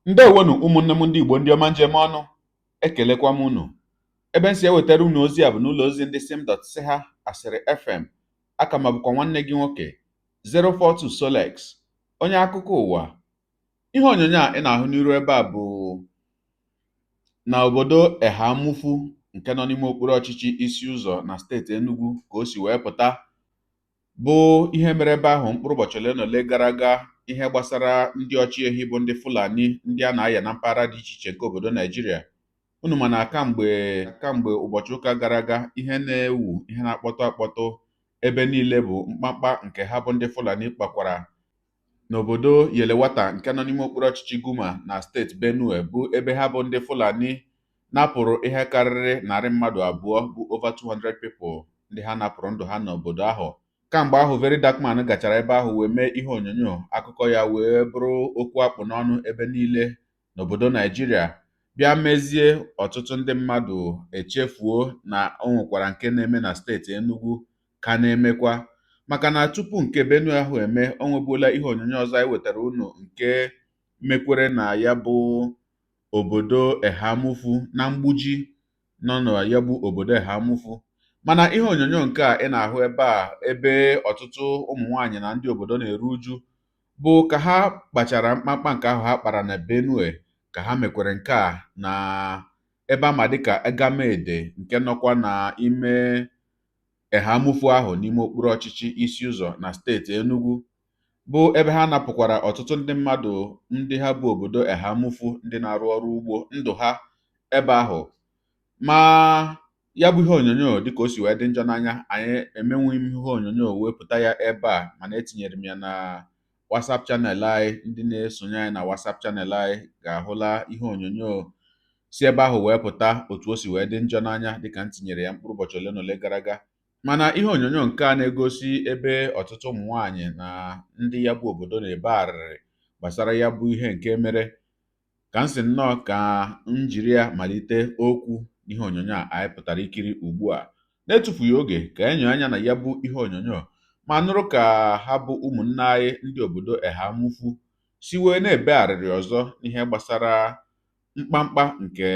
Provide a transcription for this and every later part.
Ndewonu ụmụnne m ndị Igbo, ndị ọma njem ọnụ, ekelekwa m unu. Ebe m si ewetara unu ozi a bụ n'ụlọ ozi ndị sim dot si ha Asịrị FM. Aka ma bụkwa nwanne gị nwoke 042 Solex, onye akụkọ ụwa. Ihe onyonyo a ị na-ahụ n'iru ebe a bụ na obodo Eha-Amufu nke nọ n'ime okpuru ọchịchị Isi Ụzọ na steeti Enugu ka o si wee pụta, bụ ihe mere ebe ahụ mkpụrụ ụbọchị ole na ole gara aga, ihe gbasara ndị ọchịehi bụ ndị Fulani ndị a na-aya na mpaghara dị iche iche nke obodo Naijiria. Unu ma na kamgbe ụbọchị ụka gara aga, ihe na-ewu, ihe na-akpọtụ akpọtụ ebe niile bụ mkpamkpa nke ha bụ ndị Fulani kpakwara n'obodo Yelewata nke nọ n'ime okpuru ọchịchị Guma na steeti Benue, bụ ebe ha bụ ndị Fulani napụrụ ihe karịrị 200 bụ over 200 people ndị ha napụrụ ndụ ha n'obodo ahụ. Kamgbe ahụ Very Dark Man gachara ebe ahụ wee mee ihe onyonyo akụkọ ya wee bụrụ okwu akpụ n'ọnụ ebe niile n'obodo Naijiria, bịa mezie ọtụtụ ndị mmadụ echefuo na o nwekwara nke na-eme na steeti Enugu ka na-emekwa, maka na tupu nke Benue ahụ eme, o nwebuola ihe onyonyo ọzọ anyị wetara unu nke mekwere na ya bụ obodo Eha-Amufu na Mgbuji nọ na ya bụ obodo Eha-Amufu. Mana ihe onyonyo nke a ị na-ahụ ebe a, ebe ọtụtụ ụmụ nwaanyị na ndị obodo na-eru uju, bụ ka ha kpachara mkpamkpa nke ahụ ha kpara na Benue, ka ha mekwere nke a na ebe ama dịka Egamede nke nọkwa n'ime Eha-Amufu ahụ n'ime okpuru ọchịchị Isi Ụzọ na steeti Enugu, bụ ebe ha napụkwara ọtụtụ ndị mmadụ ndị ha bụ obodo Eha-Amufu ndị na-arụ ọrụ ugbo ndụ ha ebe ahụ. Ma ya bụ ihe onyonyo, dịka o si wee dị njọ n'anya, anyị emenwughị m ihe onyonyo wepụta ya ebe a, mana etinyere m ya na WhatsApp channel anyị. Ndị na-esonye anyị na WhatsApp channel anyị ga-ahụla ihe onyonyo si ebe ahụ wee pụta, otu o si wee dị njọ n'anya, dịka m tinyere ya mkpụrụ ụbọchị ole na ole gara aga. Mana ihe onyonyo nke a na-egosi ebe ọtụtụ ụmụ nwaanyị na ndị ya bụ obodo na-ebe arịrị gbasara ya bụ ihe nke mere, ka m si nnọọ ka m jiri ya malite okwu n'ihe onyonyo a anyị pụtara ikiri ugbu a. Na-etufughị oge, ka enyo anya na ya bụ ihe onyonyo ma nụrụ ka ha bụ ụmụnne anyị ndị obodo Eha-Amufu si wee na-ebe arịrị ọzọ n'ihe gbasara mkpamkpa nke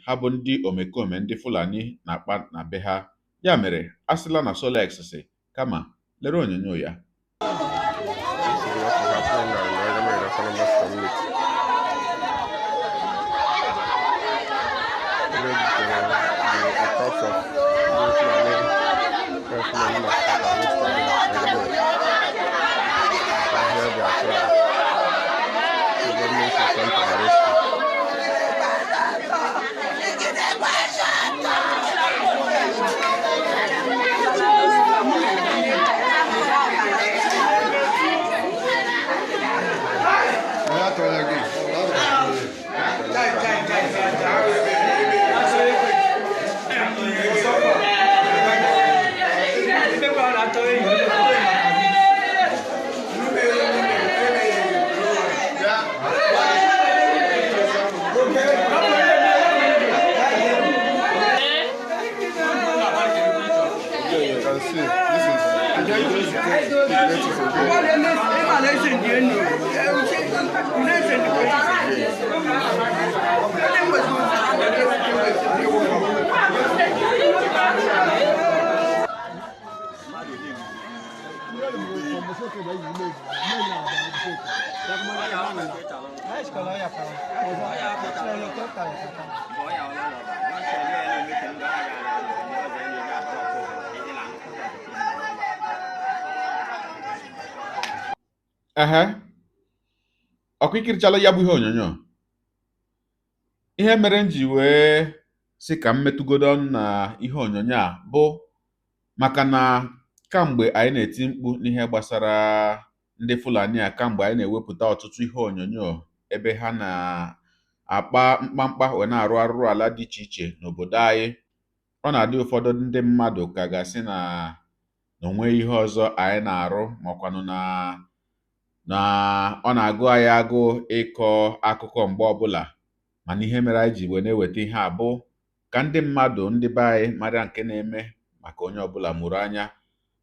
ha bụ ndị omekome ndị Fulani na-akpa na be ha. Ya mere, a sịla na Solex si, kama lere onyonyo ya. This is what is happening now in the Egamede Autonomous Community. Where the corpse of the Fulani herdsmen massacre yesterday in Egamede. And here they are crying. The government should come to the rescue. You can see this is the latest again. Ehe, ọkwa ikirichala ya bụ ihe onyonyo. Ihe mere m ji wee sị ka m metụgodo ọnụ na ihe onyonyo a bụ maka na kamgbe anyị na-eti mkpu n'ihe gbasara ndị Fulani a, kamgbe anyị na-ewepụta ọtụtụ ihe onyonyo ebe ha na-akpa mkpamkpa wee na-arụ arụrụ ala dị iche iche n'obodo anyị, ọ na-adị ụfọdụ ndị mmadụ ka ga-asị na onweghị ihe ọzọ anyị na-arụ, makwanụ na ọ na-agụ anyị agụụ ịkọ akụkọ mgbe ọbụla. Mana ihe mere anyị ji wee na-eweta ihe a bụ ka ndị mmadụ, ndị be anyị, mara nke na-eme, maka onye ọbụla mụrụ anya.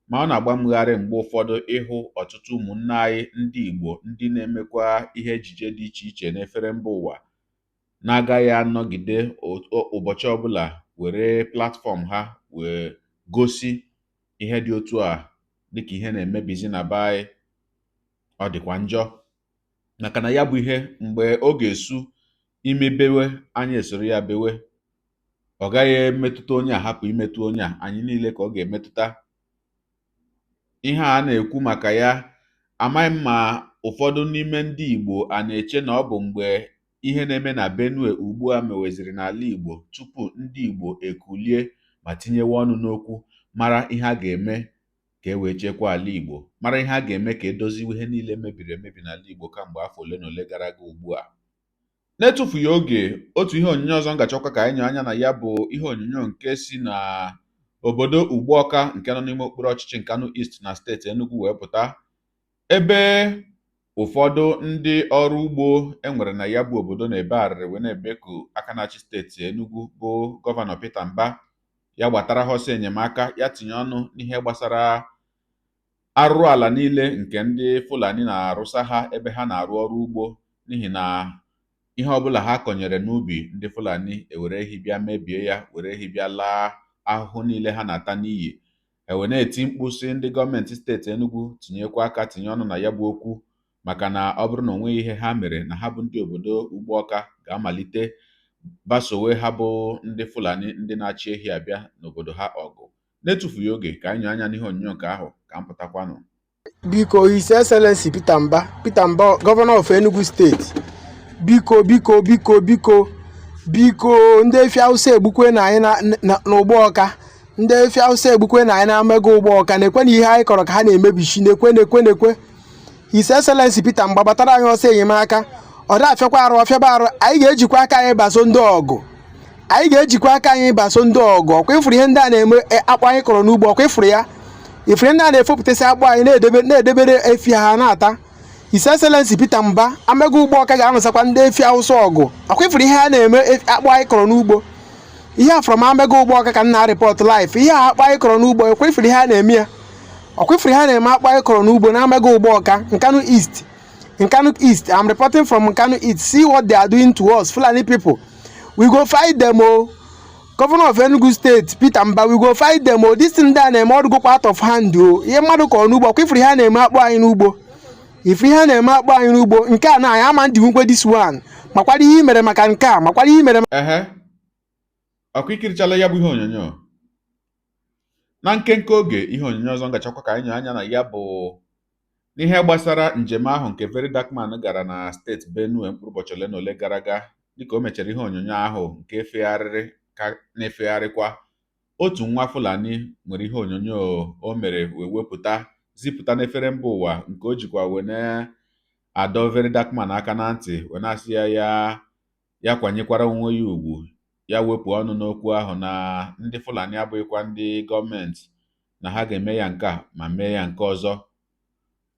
Ma ọ na-agba mgharị mgbe ụfọdụ ịhụ ọtụtụ ụmụnne anyị ndị Igbo ndị na-emekwa ihe ejije dị iche iche n'efere mba ụwa na-agaghị anọgide ụbọchị ọbụla were platform ha wee gosi ihe dị otu a dịka ihe na-emebizi na be anyị. Ọ dịkwa njọ maka na ya bụ ihe mgbe ọ ga-esu ime bewe, anyị esoro ya bewe. Ọ gaghị emetụta onye a hapụ imetụ onye a, anyị niile ka ọ ga-emetụta. Ihe a na-ekwu maka ya, amaghị m ma ụfọdụ n'ime ndị Igbo a na-eche na ọ bụ mgbe ihe na-eme na Benue ugbu a meweziri n'ala Igbo tupu ndị Igbo ekulie ma tinyewe ọnụ n'okwu, mara ihe a ga-eme ka e wee chekwaa ala Igbo, mara ihe a ga-eme ka edoziwe ihe niile mebiri emebi n'ala Igbo kamgbe afọ ole na ole gara aga ugbu a. Na-etufughị oge, otu ihe onyonyo ọzọ m ga-achọkwa ka anyị nyoo anya na ya bụ ihe onyonyo nke si na obodo Ugbawka nke nọ n'ime okpuru ọchịchị Nkanu East na steeti Enugu wee pụta, ebe ụfọdụ ndị ọrụ ugbo enwere na ya bụ obodo na-ebe arịrị wee na-ebeku aka na-achị steeti Enugu bụ Gọvanọ Peter Mbah ya gbatara ha ọsọ enyemaka, ya tinye ọnụ n'ihe gbasara arụrụ ala niile nke ndị Fulani na-arụsa ha ebe ha na-arụ ọrụ ugbo, n'ihi na ihe ọbụla ha kọnyere n'ubi ndị Fulani ewere ehi bịa mebie ya, were ehi bịa laa ahụhụ niile ha na-ata n'iyi. Ewe na-eti mkpu sị ndị gọọmenti steeti Enugu tinyekwa aka, tinye ọnụ na ya bụ okwu, maka na ọ bụrụ na o nweghị ihe ha mere na ha bụ ndị obodo Ugbawka ga-amalite basowe ha bụ ndị Fulani ndị na-achị ehi abịa n'obodo ha ọgụ. Na-etufughị oge, ka anyị nyoo anya n'ihe onyonyo nke ahụ ka m pụtakwanụ. Biko, His Excellency Peter Mbah, Peter Mbah, Governor of Enugu State, biko, biko, biko, biko, biko, ndị efi Hausa egbukwe na anyị n'Ugbawka. Ndị efi Hausa egbukwe na anyị na-amego Ugbawka. Na-ekwe na ihe anyị kọrọ ka ha na-emebichi. Na-ekwe, na-ekwe, na-ekwe. His Excellency Peter Mbah, gbatara anyị ọsọ enyemaka. Ọ da afịakwa arụ, ọfịaba arụ. Anyị ga-ejikwa aka anyị baso ndị ọgụ. Anyị ga-ejikwa aka anyị baso ndị ọgụ. Ọkwa ịfụrụ ihe ndị a na-eme akpụ anyị kọrọ n'ugbo? Ọkwa ịfụrụ ya? Ifuru ndị a na-efopụtasị akpụ anyị na-edebe, na-edebere efi ha na-ata. His Excellency Peter Mbah, Amego Ugbawka ga-anụsakwa ndị efi Hausa ọgụ. Ọkwa ifuru ihe a na-eme akpụ anyị kọrọ n'ugbo? Ihe a from Amego Ugbawka ka m na-report live. Ihe a akpụ anyị kọrọ n'ugbo, ọkwa ifuru ihe a na-eme ya? Ọkwa ifuru ihe a na-eme akpụ anyị kọrọ n'ugbo na Amego Ugbawka, Nkanu East, Nkanu East? I'm reporting from Nkanu East. See what they are doing to us, Fulani people. We go fight them o. Governor of Enugu State, Peter Mbah, we go fight them o. This thing ndị a na-eme ọdụgokwa out of hand o. Ihe mmadụ kọrọ n'ugbo, ọkwa ifuru ihe a na-eme akpụ anyị n'ugbo? Ifu ihe a na-eme akpụ anyị n'ugbo nke a na anyị ama ndị nwukwe this one. Makwara ihe i mere maka nke a, makwara ihe i mere. Ehe, ọkwa ikirichala ya bụ ihe onyonyo. Na nkenke oge, ihe onyonyo ọzọ m gachakwa ka anyị nyoo anya na ya bụ n'ihe gbasara njem ahụ nke Very Dark Man gara na steeti Benue mkpụrụ ụbọchị ole na ole gara aga. Dịka o mechara ihe onyonyo ahụ nke fegharịrị ka na-efegharịkwa, otu nwa Fulani nwere ihe onyonyo o mere wee wepụta zipụta n'efere mba ụwa nke o jikwa wee na-adọ Very Dark Man aka na ntị, wee na-asị ya ya ya kwanyekwara onwe ya ugwu, ya wepụ ọnụ n'okwu ahụ, na ndị Fulani abụghịkwa ndị gọọmenti, na ha ga-eme ya nke a ma mee ya nke ọzọ.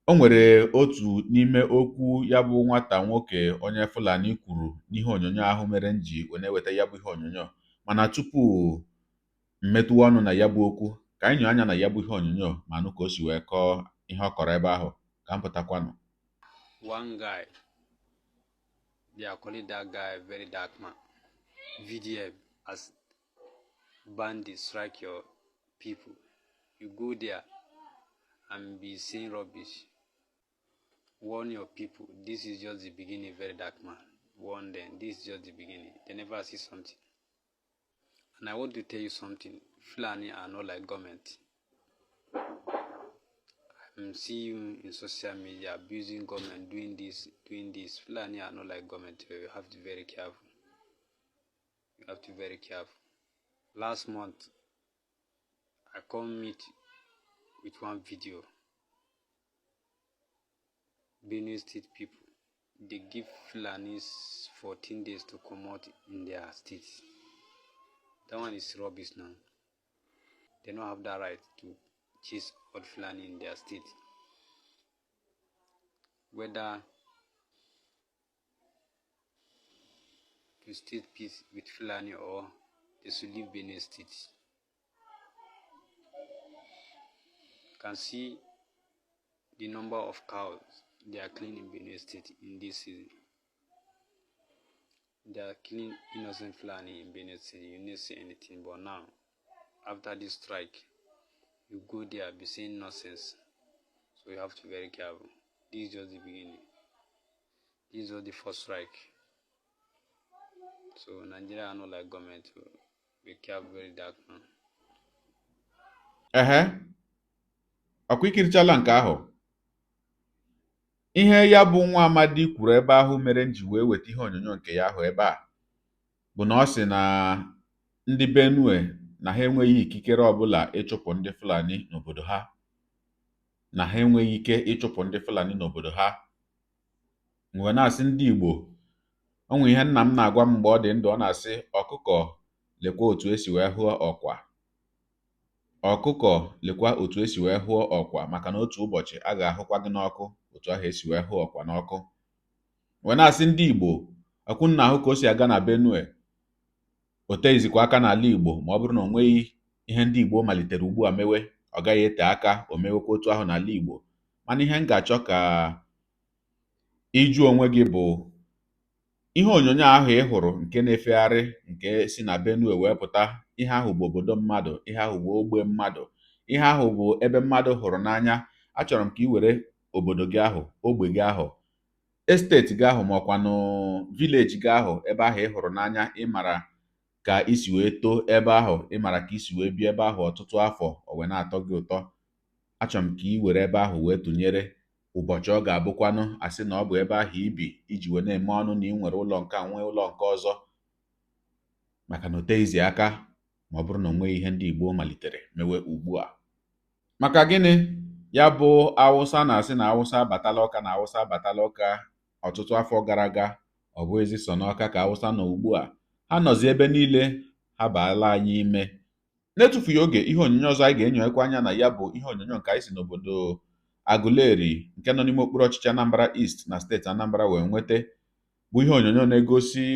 O nwere otu n'ime okwu ya bụ nwata nwoke onye Fulani kwuru n'ihe onyonyo ahụ mere m ji wee na-eweta ya bụ ihe onyonyo. Mana tupu mmetụwa ọnụ na ya bụ okwu, ka anyị nyoo anya na ya bụ ihe onyonyo ma nụ ka o si wee kọọ ihe ọ kọrọ ebe ahụ ka m pụtakwanụ. One guy, they are calling that guy Very Dark Man, VDM. As bandits strike your people, you go there and be saying rubbish. Warn your people, this is just the beginning. Very Dark Man, warn them, this is just the beginning. They never see something. And I want to tell you something, Fulani are not like government. I'm seeing you in social media abusing government, doing this, doing this. Fulani are not like government. You have to be very careful. You have to be very careful. Last month, I come meet with one video. Benue State people, they give Fulanis 14 days to come out in their state. That one is rubbish now. They don't have that right to chase all Fulani in their state. Whether to state peace with Fulani or they should leave Benue State. Can see the number of cows they are killing in Benue State in this season. They are killing innocent Fulani in Benue State. You didn't see anything, but now, after this strike, you go there, be saying nonsense. So you have to be very careful. This is just the beginning. This is just the first strike. So Nigeria are not like government. Be careful, very dark man. Ehe, ọkwa ikirichala nke ahụ? Ihe ya bụ nwa amadi kwuru ebe ahụ mere m ji wee weta ihe onyonyo nke ya ahụ ebe a bụ na ọ sị na ndị Benue na ha enweghị ikikere ọbụla ịchụpụ ndị Fulani n'obodo ha, na ha enweghị ike ịchụpụ ndị Fulani n'obodo ha. Wee na-asị ndị Igbo, o nwere ihe nna m na-agwa m mgbe ọ dị ndụ, ọ na-asị, ọkụkọ lekwa otu esi wee hụọ ọkwa, ọkụkọ lekwa otu esi wee hụọ ọkwa, maka na otu ụbọchị a ga-ahụkwa gị n'ọkụ otu ahụ esi wee hụ ọkwa n'ọkụ. Wee na-asị ndị Igbo, ọkwụ nna ahụ ka o si aga na Benue, o teghịzikwa aka n'ala Igbo. Ma ọ bụrụ na o nweghị ihe ndị Igbo malitere ugbu a mewe, ọ gaghị ete aka o mewekwa otu ahụ n'ala Igbo. Mana ihe m ga-achọ ka ịjụ onwe gị bụ, ihe onyonyo ahụ ị hụrụ nke na-efegharị nke si na Benue wee pụta, ihe ahụ bụ obodo mmadụ, ihe ahụ bụ ogbe mmadụ, ihe ahụ bụ ebe mmadụ hụrụ n'anya. Achọrọ m ka ị were obodo gị ahụ, ogbe gị ahụ, estate gị ahụ, ma ọkwanụ village gị ahụ, ebe ahụ ị hụrụ n'anya, ị mara ka isi wee too ebe ahụ, ị mara ka isi wee bie ebe ahụ ọtụtụ afọ, o wee na-atọ gị ụtọ. Achọrọ m ka ị were ebe ahụ wee tụnyere ụbọchị ọ ga-abụkwanụ asị na ọ bụ ebe ahụ ibi iji wee na-eme ọnụ na ị nwere ụlọ nke a, nwee ụlọ nke ọzọ, maka na o teghịzi aka ma ọ bụrụ na o nweghị ihe ndị Igbo malitere mewe ugbu a. Maka gịnị? Ya bụ Awụsa na-asị na Awụsa abatala Ọka, na Awụsa abatala Ọka ọtụtụ afọ gara aga, ọ bụ ezi sọ n'Ọka ka Awụsa nọ ugbu a? Ha nọzi ebe niile, ha baala anyị ime. Na-etufughị oge, ihe onyonyo ọzọ anyị ga-enyekwa anya na ya bụ ihe onyonyo nke anyị si n'obodo Aguleri nke nọ n'ime okpuru ọchịchị Anambra East na steeti Anambra wee nweta, bụ ihe onyonyo na-egosi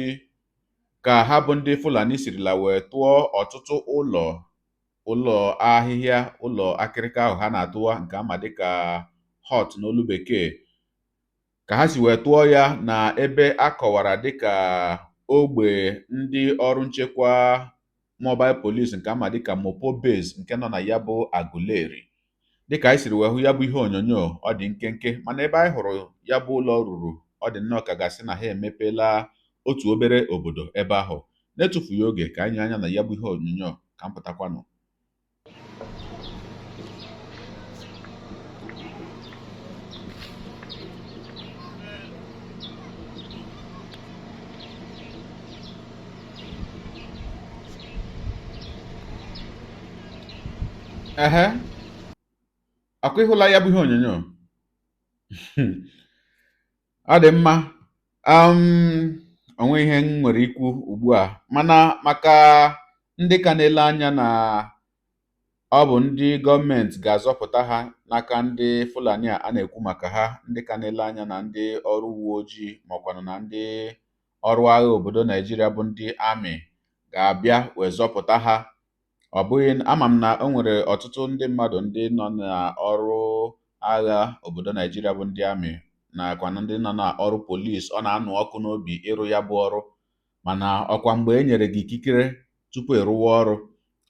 ka ha bụ ndị Fulani sirila wee tụọ ọtụtụ ụlọ, ụlọ ahịhịa, ụlọ akịrịka ahụ ha na-atụwa nke ama dịka hut n'olu bekee, ka ha si wee tụọ ya na ebe a kọwara dịka ogbe ndị ọrụ nchekwa mobile police nke ama dịka Mopo Base nke nọ na ya bụ Aguleri. Dịka anyị siri wee hụ ya bụ ihe onyonyo, ọ dị nkenke, mana ebe anyị hụrụ ya bụ ụlọ ruru, ọ dị nnọọ ka gasị na ha emepeela otu obere obodo ebe ahụ. Na-etufughị oge, ka anyị anya na ya bụ ihe onyonyo ka m pụtakwanụ. Ehe, ọkwa ịhụla ya bụ ihe onyonyo? Ọ dị mma. Onwe ihe m nwere ikwu ugbu a, mana maka ndị ka na-ele anya na ọ bụ ndị gọọmenti ga-azọpụta ha n'aka ndị Fulani a na-ekwu maka ha, ndị ka na-ele anya na ndị ọrụ uwe ojii maọkwanụ na ndị ọrụ agha obodo Naijiria bụ ndị amị ga-abịa wee zọpụta ha, ọ bụghị. Ama m na o nwere ọtụtụ ndị mmadụ ndị nọ n'ọrụ agha obodo Naijiria bụ ndị amị nakwa ndị nọ n'ọrụ polisi ọ na-anụ ọkụ n'obi ịrụ ya bụ ọrụ, mana ọkwa mgbe e nyere gị ikikere tupu ịrụwa ọrụ.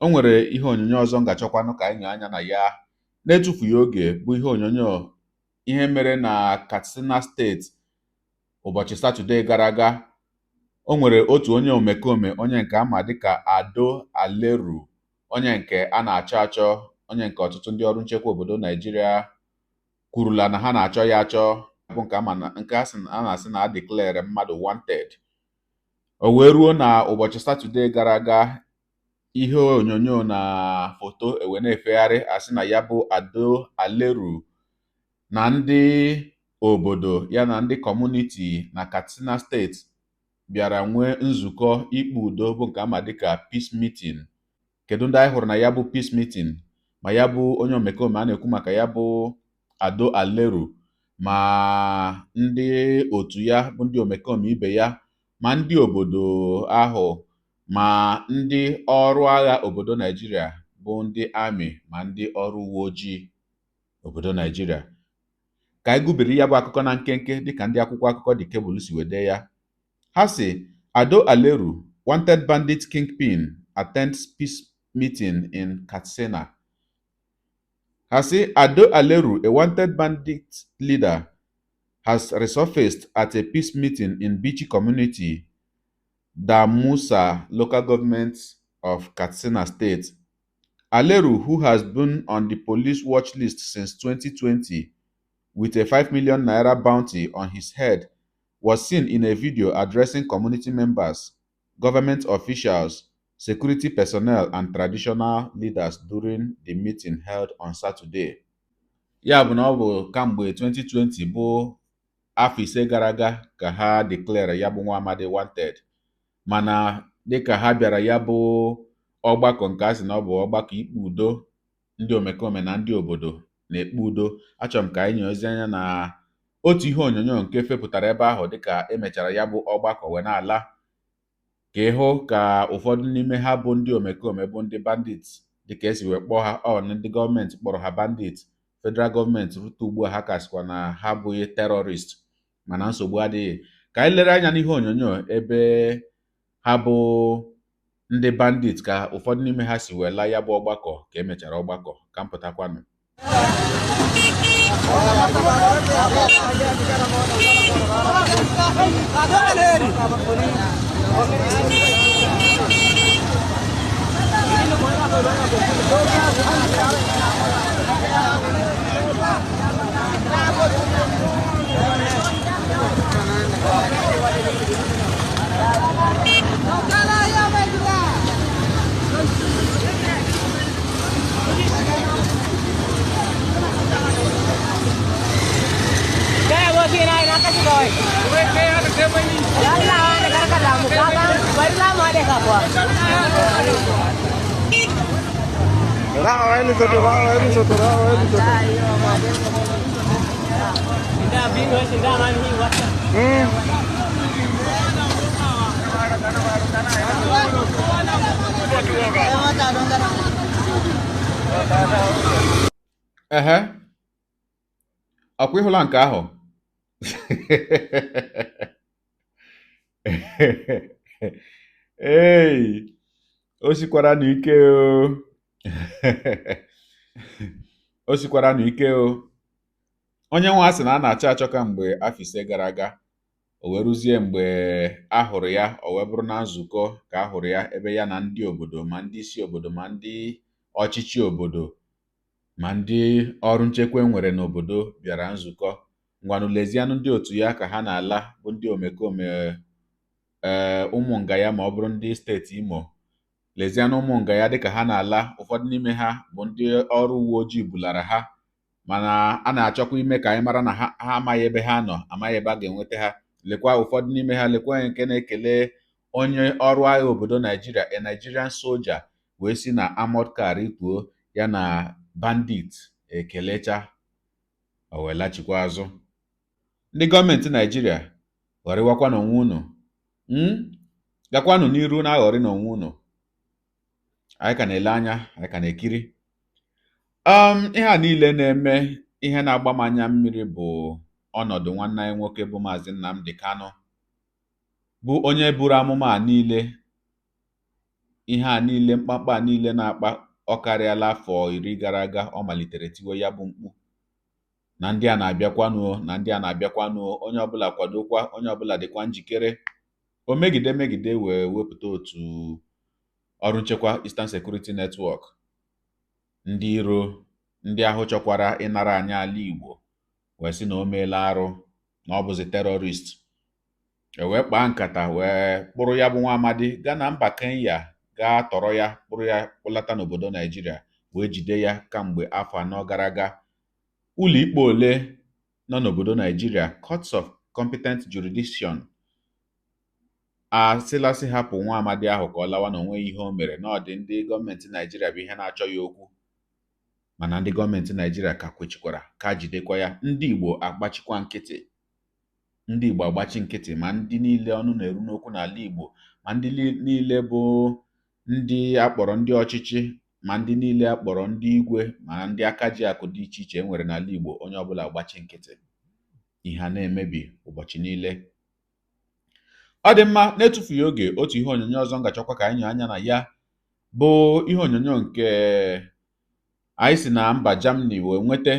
O nwere ihe onyonyo ọzọ m ga-achọkwanụ ka anyị nyoo anya na ya na-etufughị oge, bụ ihe onyonyo ihe mere na Katsina Steeti ụbọchị Satọde gara aga. O nwere otu onye omekome, onye nke ama dịka Ado Aleru, onye nke a na-achọ achọ, onye nke ọtụtụ ndị ọrụ nchekwa obodo Naijiria kwurula na ha na-achọ ya achọ, bụ nke ama na nke a na-asị na a declare mmadụ wanted. O wee ruo na ụbọchị Satọde gara aga, ihe onyonyo na foto ewe na-efegharị, asị na ya bụ Ado Aleru na ndị obodo ya na ndị community na Katsina Steeti bịara nwee nzukọ ikpe udo, bụ nke ama dịka peace meeting. Kedu ndị anyị hụrụ na ya bụ peace meeting? Ma ya bụ onye omekome a na-ekwu maka ya bụ Ado Aleru, ma ndị otu ya bụ ndị omekome ibe ya, ma ndị obodo ahụ, ma ndị ọrụ agha obodo Naijiria bụ ndị amị, ma ndị ọrụ uwe ojii. obodo Naijiria. Ka anyị gụbiri ya bụ akụkọ na nkenke dịka ndị akwụkwọ akụkọ The Cable si wee dee ya. Ha sị, Ado Aleru, wanted bandit kingpin, attends peace meeting in Katsina. Ha sị, Ado Aleru, a wanted bandit leader, has resurfaced at a peace meeting in Bichi community, Damusa local government of Katsina State. Aleru, who has been on the police watch list since 2020 with a 5 million naira bounty on his head, was seen in a video addressing community members, government officials, security personnel, and traditional leaders during the meeting held on Saturday. Ya bụ na ọ bụ kamgbe 2020 bụ afọ 5 gara aga ka ha declare ya bụ nwa amadi wanted, mana dịka ha bịara ya bụ ọgbakọ nke a sị na ọ bụ ọgbakọ ikpe udo ndị omekome na ndị obodo na-ekpe udo. Achọrọ m ka anyị nyozie anya na otu ihe onyonyo nke fepụtara ebe ahụ dịka emechara ya bụ ọgbakọ wee na-ala, ka ịhụ ka ụfọdụ n'ime ha bụ ndị omekome bụ ndị bandits, dịka esi wee kpọọ ha. Ọ ndị gọọmenti kpọrọ ha bandit, federal gọọmenti rute ugbu a ha ka sịkwa na ha abụghị terrorist, mana nsogbu adịghị. Ka anyị lere anya n'ihe onyonyo ebe ha bụ ndị bandit, ka ụfọdụ n'ime ha si wee laa ya bụ ọgbakọ ka emechara ọgbakọ. Ka m pụtakwanụ. Ehe, ọkwa ịhụla nke ahụ? Ei, o sikwara n'ike o, o sikwara n'ike o. Onye nwa sị na a na-achọ achọ kamgbe afọ 5 gara aga, o wee ruzie mgbe a hụrụ ya, o wee bụrụ na nzukọ ka a hụrụ ya ebe ya na ndị obodo, ma ndị isi obodo, ma ndị ọchịchị obodo, ma ndị ọrụ nchekwa e nwere n'obodo bịara nzukọ. Ngwanụ, lezianụ ndị otu ya ka ha na-ala, bụ ndị omekome, ee, ụmụ nga ya, ma ọ bụrụ ndị steeti Imo. Lezianụ ụmụ nga ya dịka ha na-ala. Ụfọdụ n'ime ha bụ ndị ọrụ uwe ojii bulara ha, mana a na-achọkwa ime ka anyị mara na ha amaghị ebe ha nọ, amaghị ebe a ga-enweta ha. Lekwa ụfọdụ n'ime ha, lekwa onye nke na-ekele onye ọrụ agha obodo Naijiria, a Nigerian soldier, wee si na armored car rituo, ya na bandit ekelecha, o wee lachikwa azụ. Ndị gọọmenti Naijiria, ghọrịwakwa n'onwe unu, gakwanụ n'iru na-aghọrị n'onwe unu. Anyị ka na-ele anya, anyị ka na-ekiri. Ihe a niile na-eme, ihe na-agba m anya mmiri bụ ọnọdụ nwanne anyị nwoke bụ Maazị Nnamdi Kanu, bụ onye buru amụma a niile, ihe a niile, mkpamkpa a niile na-akpa. Ọ karịala afọ 10 gara aga ọ malitere tiwe ya bụ mkpu na ndị a na-abịakwanụ, na ndị a na-abịakwanụ, onye ọbụla kwadokwa, onye ọbụla dịkwa njikere. O megide megide wee wepụta otu ọrụ nchekwa Eastern Security Network. Ndị iro, ndị ahụ chọkwara ịnara anyị ala Igbo, wee sị na o meela arụ, na ọ bụzi terrorist. E wee kpaa nkata wee kpụrụ ya bụ nwa amadi gaa na mba Kenya, gaa tọrọ ya, kpụrụ ya kpụlata n'obodo Naijiria, wee jide ya kamgbe afọ 4 gara aga. Ụlọikpe ole nọ n'obodo Naijiria, courts of competent jurisdiction, asịla sị hapụ nwa amadi ahụ ka ọ lawa, na onweghị ihe o mere, na ọ dị ndị gọọmenti Naijiria bụ ihe na-achọ ya okwu. Mana ndị gọọmenti Naijiria ka kwechikwara ka jidekwa ya. Ndị Igbo agbachikwa nkịtị, ndị Igbo agbachi nkịtị, ma ndị niile ọnụ na-eru n'okwu n'ala Igbo, ma ndị niile bụ ndị akpọrọ ndị ọchịchị, Ma ndị niile a kpọrọ ndị igwe ma ndị aka ji akụ dị iche iche e nwere n'ala Igbo, onye ọbụla gbachi nkịtị, ihe a na-emebi ụbọchị niile. Ọ dị mma, na-etufughị oge, otu ihe onyonyo ọzọ m ga-achọkwa ka anyị nyoo anya na ya bụ ihe onyonyo nke anyị si na mba Germany wee nweta,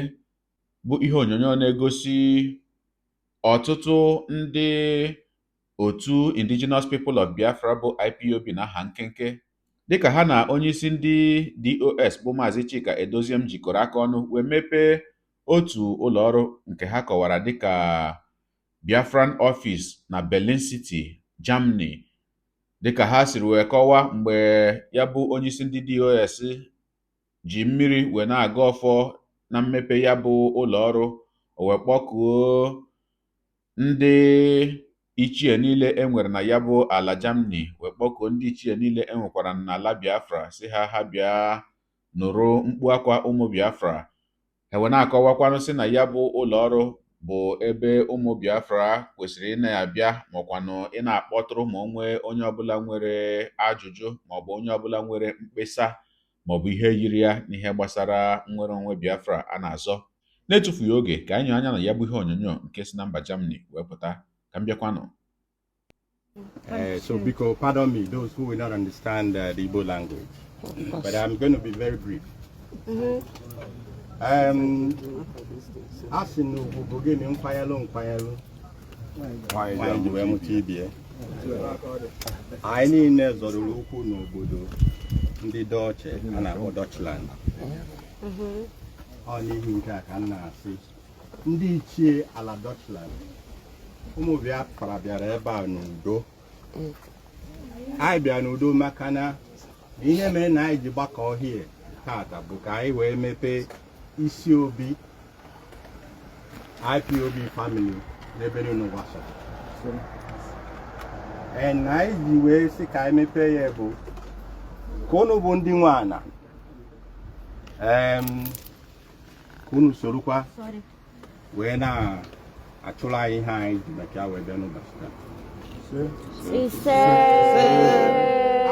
bụ ihe onyonyo na-egosi ọtụtụ ndị otu Indigenous People of Biafra bụ IPOB na aha nkenke, dịka ha na onyeisi ndị DOS bụ Maazị Chika Edoziem jikọrọ aka ọnụ wee mepee otu ụlọọrụ nke ha kọwara dịka Biafran Office na Berlin City, Germany. Dịka ha siri wee kọwaa, mgbe ya bụ onyeisi ndị DOS ji mmiri wee na-agọ ọfọ na mmepe ya bụ ụlọọrụ, o wee kpọkuo ndị ichie niile e nwere na ya bụ ala Germany, wee kpọkuo ndị ichie niile e nwekwara n'ala Biafra, sị ha ha bịa nụrụ mkpu akwa ụmụ Biafra. Ha wee na-akọwakwanụ sị na ya bụ ụlọọrụ bụ ebe ụmụ Biafra kwesịrị ị na-abịa maọkwanụ ị na-akpọtụrụ ma o nwee onye ọbụla nwere ajụjụ maọbụ onye ọbụla nwere mkpesa maọbụ ihe yiri ya n'ihe gbasara nnwere onwe Biafra a na-azọ. Na-etufughị oge, ka anyị nyoo anya na ya bụ ihe onyonyo nke si na mba Germany wee pụta. Ka m bịakwanụ. So, Biko, pardon me, those who will not understand the Igbo language, but I'm going to be very brief. A sị na ugwu bụ gịnị nkwanyelụ nkwanyelụ nwaanyị ji wee mụta ibie. Anyị niile zọrọ ụkwụ n'obodo ndị Dutch a na-akpọ Dutchland. Ọ n'ihi nke a ka m na-asị ndị ichie ala Dutchland, ụmụ Biafra bịara ebe a n'udo. Anyị bịara n'udo maka na ihe mere na anyị ji gbakọ here tata bụ ka anyị wee mepee isi obi IPOB family n'ebe niile ụwa sọrọ. And anyị ji wee sị ka anyị mepee ya bụ ka unu bụ ndị nwe ana, ka unu sorokwa wee na-achụrụ anyị ihe anyị ji maka ya wee bịa n'ụbọchị taa. Ise.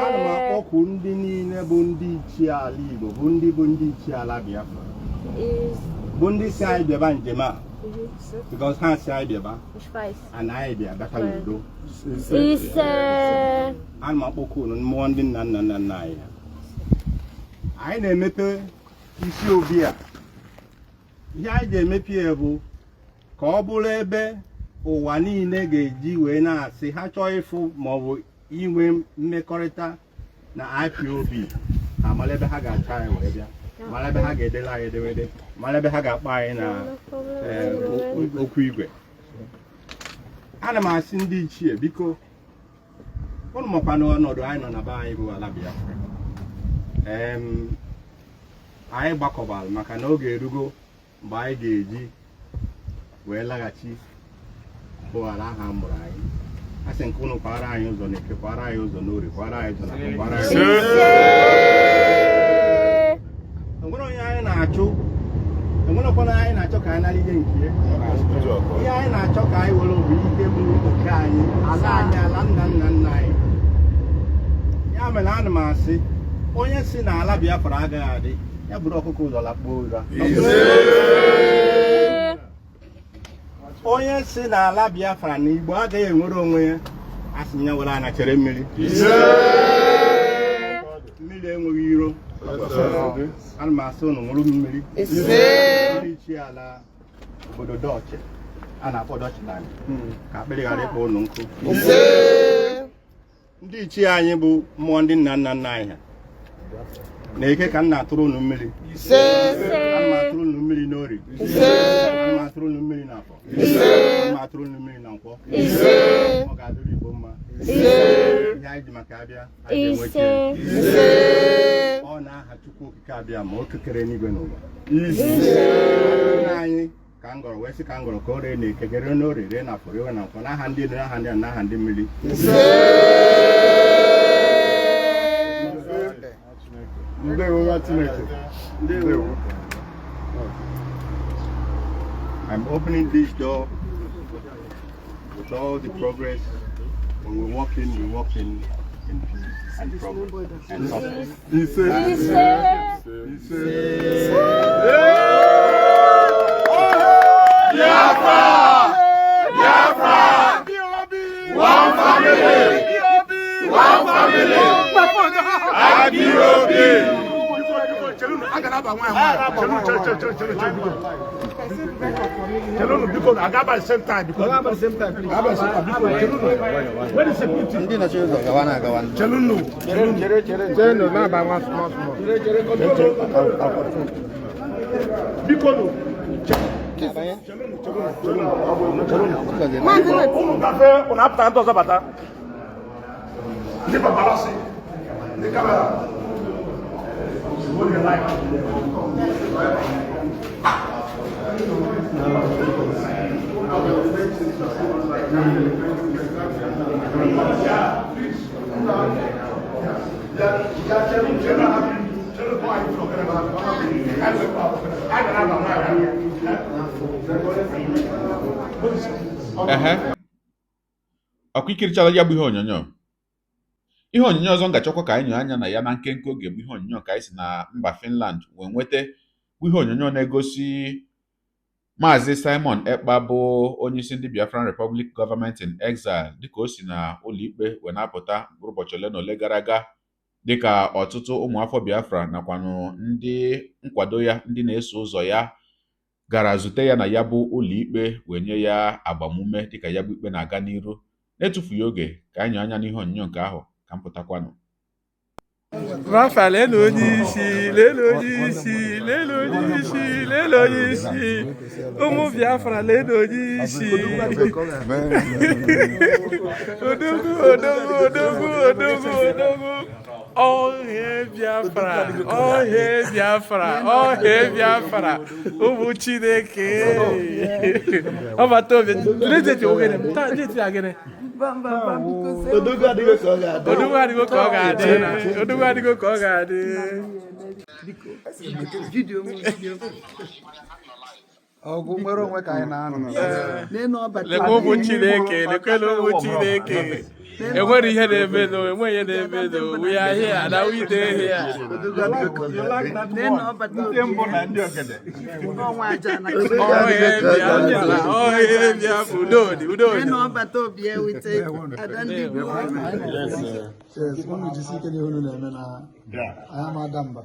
Ana m akpọku ndị niile bụ ndị ichie ala Igbo, bụ ndị ichie ala Biafra, bụ ndị si anyị bịaba njem a, because ha si anyị bịaba and anyị bịa bịaka n'udo. Ise. Ana m akpọku unu mmụọ ndị nna nna nna nna anyị ha. Anyị na-emepe isi obi a. Ihe anyị ji emepe ya bụ ka ọ bụrụ ebe ụwa niile ga-eji wee na-asị ha chọọ ịfụ maọbụ inwe mmekọrịta na IPOB, ha mara ebe ha ga-achọ anyị wee bịa, mara ebe ha ga-edere anyị edemede, mara ebe ha ga-akpọ anyị na okwu igwe. Ana m asị ndị ichie, biko, ụnụ makwa n'ọnọdụ anyị nọ na be anyị bụ ala Biafra. Anyị gbakọbara maka na oge erugo mgbe anyị ga-eji wee laghachi bụ ala ahụ a mụrụ anyị. A sị nke ụnụ kwara anyị ụzọ na eke, kwara anyị ụzọ n'orie, kwara anyị ụzọ na afọ, kwara anyị ụzọ. Enwere onye anyị na-achụ, enwerekwana anyị na-achọ ka anyị nara ihe nke ya. Ihe anyị na-achọ ka anyị were bụ ihe bụ oke anyị, ala anyị, ala nna nna nna anyị. Ya mere ana m asị onye si na ala Biafra agaghị adị, ya buru ọkụkọ ụzọ lakpuo ụra. Onye si na ala Biafra na Igbo agaghị enwere onwe ya, a sị ya were ana chere mmiri. Mmiri enweghị iro. Ana m asị ụnụ ṅụrụ mmiri. Ndị ichie ala obodo Dutch a na-akpọ Dutchland, ka akpịrị ghara ịkpọ ụnụ nkụ. Ndị ichie anyị bụ mmụọ ndị nna nna nna anyị ha na eke ka m na-atụrụ unu mmiri. Ana m atụrụ unu mmiri n'orie, ana m atụrụ unu mmiri n'afọ, ana m atụrụ unu mmiri na nkwọ. Ọ ga-adịrị Igbo mma. Ihe anyị ji maka abịa, anyị ga-enweta ya. Ọ n'aha Chukwu Okike Abịama o kere n'igwe n'ụwa nna anyị ka m gọrọ wee sị ka m gọrọ ka o ree na eke, ree n'orie, ree na afọ, ree na nkwọ, n'aha ndị elu, n'aha ndị ala, n'aha ndị mmiri. Ndewo nwa Chineke. Ndewo. I'm opening this door with all the progress. When we walk in, we walk in peace and progress and success. Ise. Ise. Chelu, chelu, chelu, chelu, chelu, chelu. Chelu, because I got by the same time. Because I got by the same time. I got by the same time. Because Chelu, where is the security? Ndị nọchi ụzọ gawa na agawa. Chelu, no. Chere chere chere no na ba nwa small small. Biko no. Chelu, chelu, chelu, chelu. Unu gafee, unu apụta ndị ọzọ bata. Ndị paparazzi, ndị camera. Hold your life. Ehe, ọkwa ikirichala ya bụ ihe onyonyo. Ihe onyonyo ọzọ m ga-achọkwa ka anyị nyoo anya na ya na nkenke oge bụ ihe onyonyo ka anyị si na mba Finland wee nweta, bụ ihe onyonyo na-egosi Maazị Simon Ekpa, bụ onyeisi ndị Biafran Republic Government in Exile, dịka o si na ụlọikpe wee na-apụta mkpụrụ ụbọchị ole na ole gara aga, dịka ọtụtụ ụmụafọ Biafra nakwanụ ndị nkwado ya, ndị na-eso ụzọ ya, gara zute ya na ya bụ ụlọikpe wee nye ya agbamume dịka ya bụ ikpe na-aga n'iru. Na-etufughị oge, ka anyị nyoo anya n'ihe onyonyo nke ahụ ka m pụtakwanụ. Rafa, lelu onye isi, lelu onye isi, lelu onye isi, lelu onye isi. Ụmụ Biafra, lelu onye isi. Odogwu, odogwu, odogwu, odogwu, odogwu. All hail Biafra, all hail Biafra, all hail Biafra. Ụmụ Chineke. Ọbata obi, date ogene, taa date agene. Odogwu adịghị ka ọ ga-adị. Odogwu adịgo ka ọ ga-adị. Odogwu adịgo ka ọ ga-adị. Video m, video. Ọgụ nwere onwe ka anyị na-anọ. N'elu ọbata. Lekwa ụmụ Chineke, lekwela ụmụ Chineke. Enwere ihe na-emenụ, enweghị ihe na-emenụ. We are here, na we dey here. Odogwu adịgo ka ọ ga-adị. N'elu ọbata obi. Ọnwa aja na All hail Biafra, all hail Biafra. Udo dị, udo dị. N'elu ọbata obi ewute ada ndị Igbo. Yes, unu jisi ike n'ihe unu na-eme na anyị ama ada mba.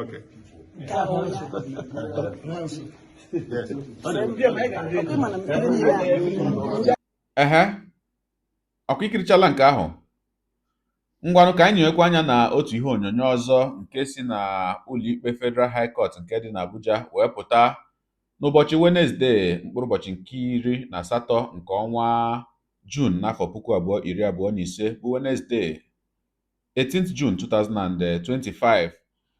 Okay. Ehe, ọkwa ikirichala nke ahụ. Ngwanụ, ka anyị nyewekwa anya na otu ihe onyonyo ọzọ nke si na ụlọikpe Federal High Court nke dị n'Abuja wee pụta n'ụbọchị Wenezdee, mkpụrụ ụbọchị nke 18 nke ọnwa Juun n'afọ 2025, bụ Wenezdee 18th June 2025,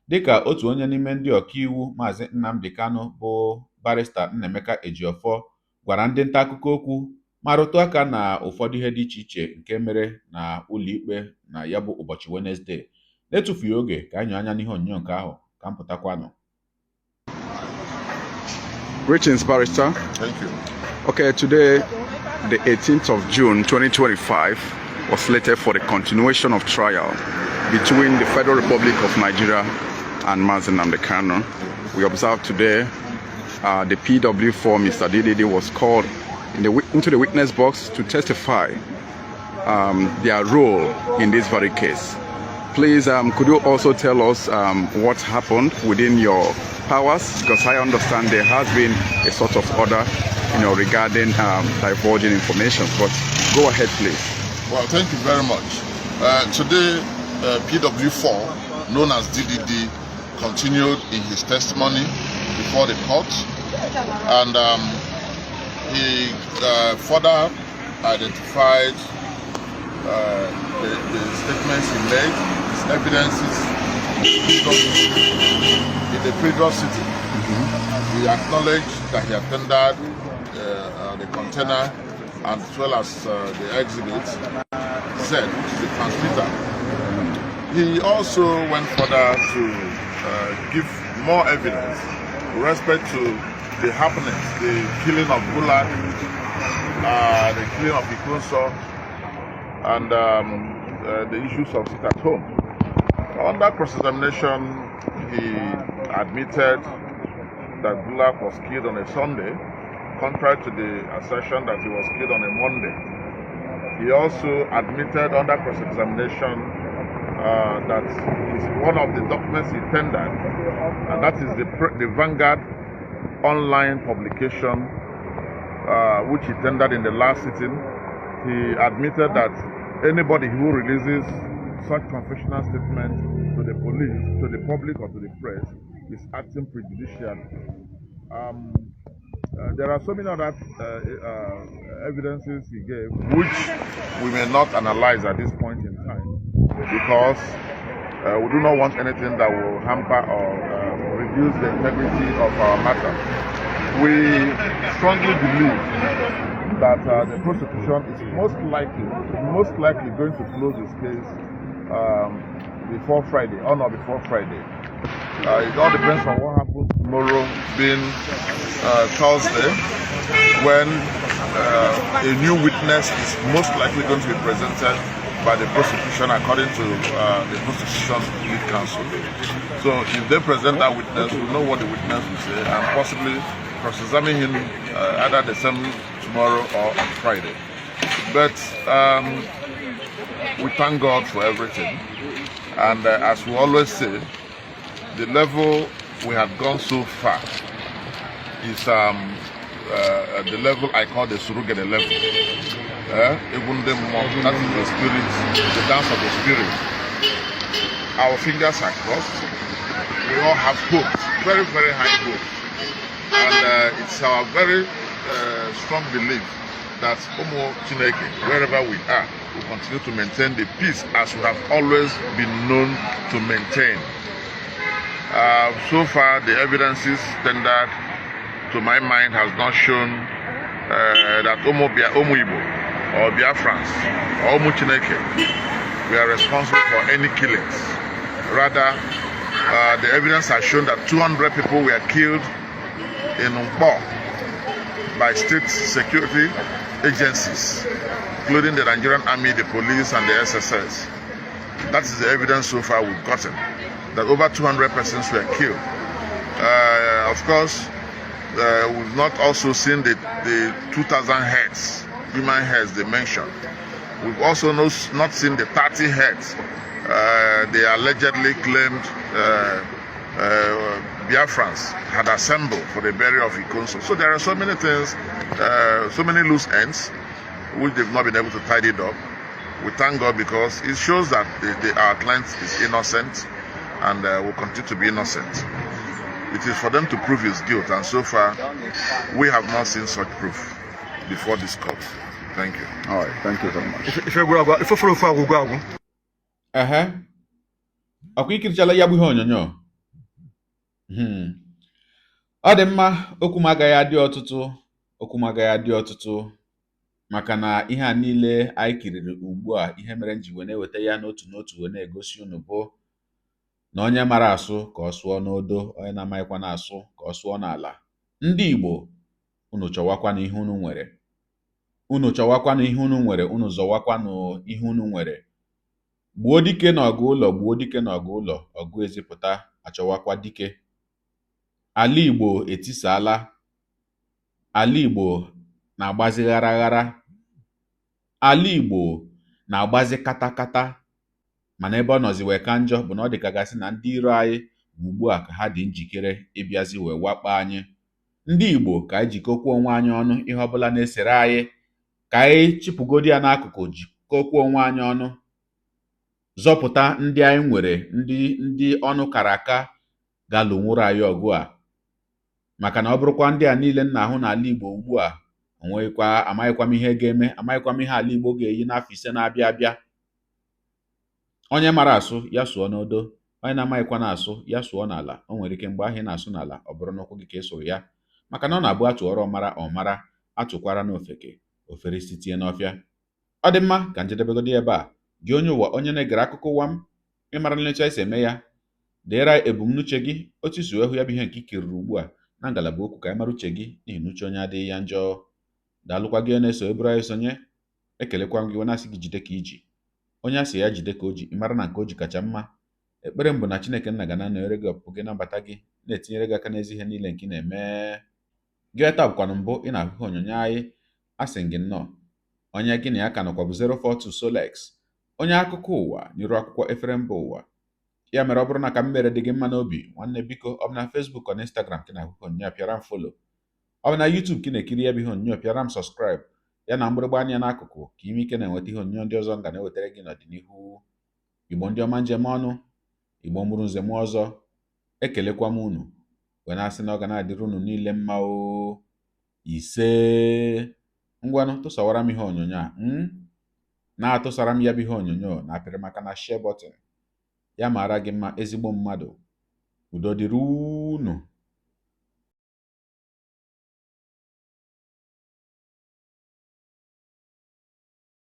dịka otu onye n'ime ndị ọkaiwu Maazị Nnamdi Kanu, bụ Barrister Nnaemeka Ejiofor, gwara ndị nta akụkọ okwu ma rụtụ aka na ụfọdụ ihe dị iche iche nke mere na ụlọikpe na ya bụ ụbọchị Wenezdee. Na-etufughị oge, ka anyị nyoo anya n'ihe onyonyo nke ahụ ka m pụtakwanụ. Greetings, Barrister. Thank you. Okay, today, the 18th of June 2025, was slated for the continuation of trial between the Federal Republic of Nigeria and Mazi Nnamdi Kanu. We observed today the PW4, Mr. DDD, was called into the witness box to testify their role in this very case. Please, could you also tell us what happened within your powers? Because I understand there has been a sort of order regarding divulging information. But go ahead, please. Well, thank you very much. Today, PW4, known as DDD, continued in his testimony before the court, and he further identified the statements he made, his evidences in the previous sitting. He acknowledged that he attended the container and as well as the exhibit Z, which is the transmitter. He also went further to give more evidence with respect to the happenings, the killing of Gulak, the killing of Ikonso, and the issues of sit at home. Under cross-examination, he admitted that Gulak was killed on a Sunday, contrary to the assertion that he was killed on a Monday. He also admitted under cross-examination That is one of the documents he tendered, and that is the Vanguard online publication, which he tendered in the last sitting. He admitted that anybody who releases such confessional statement to the police, to the public, or to the press is acting prejudicially. There are so many other evidences he gave, which we may not analyze at this point in time, because we do not want anything that will hamper or reduce the integrity of our matter. We strongly believe that the prosecution is most likely going to close this case before Friday, on or before Friday. It all depends on what happens tomorrow, being Thursday, when a new witness is most likely going to be presented by the prosecution, according to the prosecution lead counsel. So if they present that witness, we'll know what the witness will say and possibly cross-examine him either the same tomorrow or on Friday. But we thank God for everything. And as we always say, the level we have gone so far is the level I call the Surugede level. Even the more, that is the spirit, the dance of the spirit. Our fingers are crossed. We all have hopes, very, very high hopes. And it's our very strong belief that Ụmụ Chineke, wherever we are, will continue to maintain the peace as we have always been known to maintain. So far, the evidences tendered, to my mind, has not shown that Ụmụ Igbo or Biafrans or Ụmụ Chineke we are responsible for any killings. Rather, the evidence has shown that 200 people were killed in Nkpor by state security agencies, including the Nigerian Army, the police, and the SSS. That is the evidence so far we've gotten, that over 200 persons were killed. Of course, we've not also seen the 2,000 heads, human heads they mentioned. We've also not seen the 30 heads they allegedly claimed Biafrans had assembled for the burial of Ikonso. So there are so many things, so many loose ends, which they've not been able to tidy it up. We thank God because it shows that our client is innocent and will continue to be innocent. It is for them to prove his guilt, and so far, we have not seen such proof before this court. Thank you. All right, thank you very much. Ife gwụrụ agwụ, ife fọrọ ofu agwụgwụ agwụ. Ehe, ọkwa ikirichala ya bụ ihe onyonyo. Ọ dị mma. Okwu m agaghị adị ọtụtụ, okwu m agaghị adị ọtụtụ, maka na ihe a niile anyị kiriri ugbu a, ihe mere m ji wee na-eweta ya n'otu n'otu wee na-egosi unu bụ na onye mara asụ ka ọ sụọ n'odo, onye na-amaghịkwa na-asụ ka ọ sụọ n'ala. Ndị Igbo, unu chọwakwanụ ihe unu nwere, unu chọwakwanụ ihe unu nwere, unu zọwakwanụ ihe unu nwere. Gbuo dike n'ọgụ ụlọ, gbuo dike n'ọgụ ụlọ, ọgụ ezipụta, achọwakwa dike. Ala Igbo etisaala, ala Igbo na-agbazi ghara ghara, ala Igbo na-agbazi katakata. Mana ebe ọ nọzi wee ka njọ bụ na ọ dị ka gasị na ndị iro anyị bụ ugbu a ka ha dị njikere ịbịazi wee wakpo anyị. Ndị Igbo, ka anyị jikọkwa onwe anyị ọnụ. Ihe ọbụla na-esere anyị, ka anyị chịpụgodi ya n'akụkụ, jikọkwa onwe anyị ọnụ, zọpụta ndị anyị nwere, ndị ọnụ kara aka ga-alụnwuru anyị ọgụ a. Maka na ọ bụrụkwa ndị a niile m na-ahụ n'ala Igbo ugbu a, onweghịkwa, amaghịkwa m ihe ga-eme, amaghịkwa m ihe ala Igbo ga-eyi n'afọ 5 na-abịa abịa. Onye mara asụ ya sụọ n'odo, onye na-amaghịkwa na-asụ ya sụọ n'ala. O nwere ike mgbe ahụ ị na-asụ n'ala, ọ bụrụ n'ụkwụ gị ka ị sụrụ ya, maka na ọ na-abụ atụọrọ ọmara ọmara, atụkwara n'ofeke ofere sitie n'ọfịa. Ọ dị mma, ka njedebegodi ebe a. Gị onye ụwa, onye na-egere akụkọ ụwa m, ịmara nlecha esi eme ya, deere anyị ebumnuche gị, otu isi wee hụ ya bụ ihe nke ikiriri ugbu a na ngalaba okwu, ka anyị mara uche gị, n'ihi na uche onye adịghị ya njọ. Daalụkwa gị na-eso eburu anyị sonye. Ekelekwa m gị wee na-asị gị jide ka iji. Onye a sị ya jide ka o ji, ị mara na nke o ji kacha mma. Ekpere m bụ na Chineke nna ga na-anọnyere gị, ọpụpụ gị na mbata gị, na-etinyere gị aka n'ezi ihe niile nke ị na-eme. Gị taa bụkwanụ mbụ ị na-ahụ ihe onyonyo anyị, a sị gị nnọọ. Onye gị na ya ka nọkwa bụ 042 Solex. Onye akụkọ ụwa n'iru akwụkwọ efere mba ụwa. Ya mere, ọ bụrụ na ka m mere dị gị mma n'obi, nwanne, biko, ọ bụ na Facebook, ọ na Instagram ka ị na-ahụ ihe onyonyo a, pịara m follow. Ọ bụ na YouTube ka ị na-ekiri ya bụ ihe onyonyo, pịara m subscribe, ya na mgbịrịgba anya n'akụkụ, ka ime ike na-enweta ihe onyonyo ndị ọzọ m ga na-ewetara gị n'ọdịnihu. Igbo ndị ọma, njem ọnụ, Igbo mụrụ nze m ọzọ, ekelekwa m unu wee na-asị na ọ ga na-adịrị unu niile mma o. Ise. Ngwanụ, tụsawara m ihe onyonyo a, na-atụsara m ya bụ ihe onyonyo na apịrị maka na share button. Ya mara gị mma, ezigbo mmadụ. Udo dịrị unu.